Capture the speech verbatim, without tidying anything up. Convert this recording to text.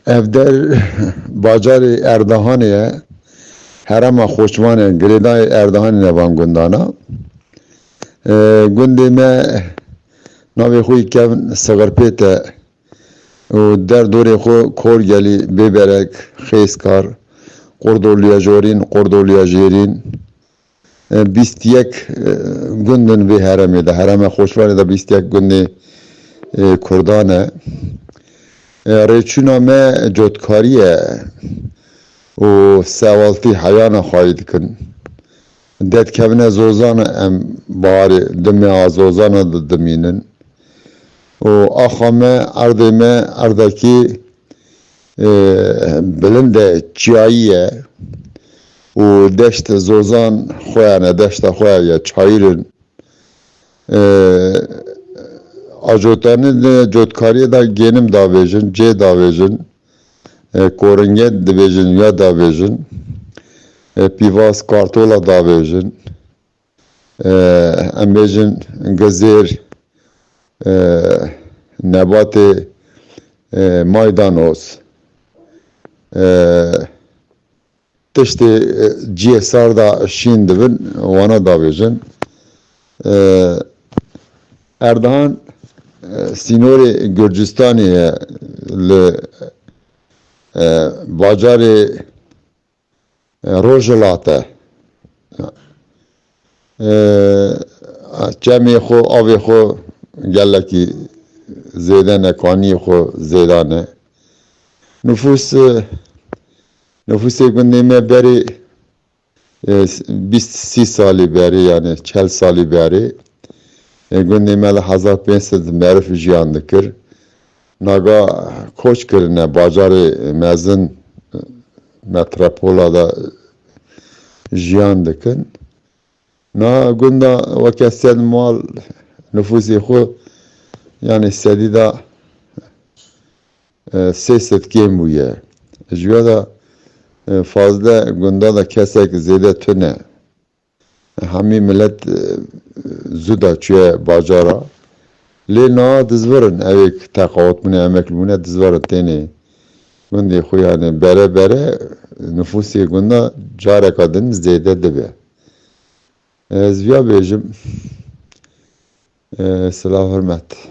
Ev der bajarê Erdehanê ye. Herêma Xoçmanê, girêdayê Erdehanê ne van gundana. E, gundê me navê xwe yî kevn Sixirpêt e û derdorê xwe Korgelî, Bêberek, Xêskar, Qordoliya Jorîn, Qordoliya Jêrîn, e, bîst yek, e, gund in vê herêmê de. Herêma Xoçmanê de bîst yek gundê, e, Kurdan e. E, rêçûna me cotkarî ye û sewaltî heyana xwayî dikin. Dedkevine Zozan, em baharê di meha Zozana didimînin. Û axa me, erdê me, erdekî, e, bilind e, çiyayî ye û deşt Zozan xwe ye, ne deşta xwe ye, çayîr in. E, Ajotanê di cotkariyê de gênim davêjin, cê davêjin, e, koringe dibêjin ya davêjin, e, pîvaz kartola davêjin, e, em bêjin gizêr, e, nebatê, e, maydanoz, e, tiştê, e, ciyê sar da şîn dibin, wana davêjin. E, Erdehan, e, sînorê Gurcistanê ye li, e, bajarê, e, Rojhilat e. E, çemê xwe, avê xwe gelekî zêde ne, kaniyê xwe zêda ne. Nufûs, e, nufûsê gundê me berê, e, bîst sî salî berê, yani çel salî berê, e, gundê me li hezar pênc sed meriv jiyan dikir. Naga koç kirine, bajarê mezin, e, metropola de jiyan dikin. Na gunda weke sed mal nufûsê xwe, yani sedî de, e, sê sed kêm bûye. Ji ya de, e, fazle gunda de kesek zêde tune. Hemî milet, e, zû da çûye bajara. Lê na dizvirin, ew ê teqawet bûne, emek bûne, dizvirin tênê. Gundê xwe yani bere bere nufûsê gunda careka din zêde dibe. Ez viya bêjim. E, silav hurmet.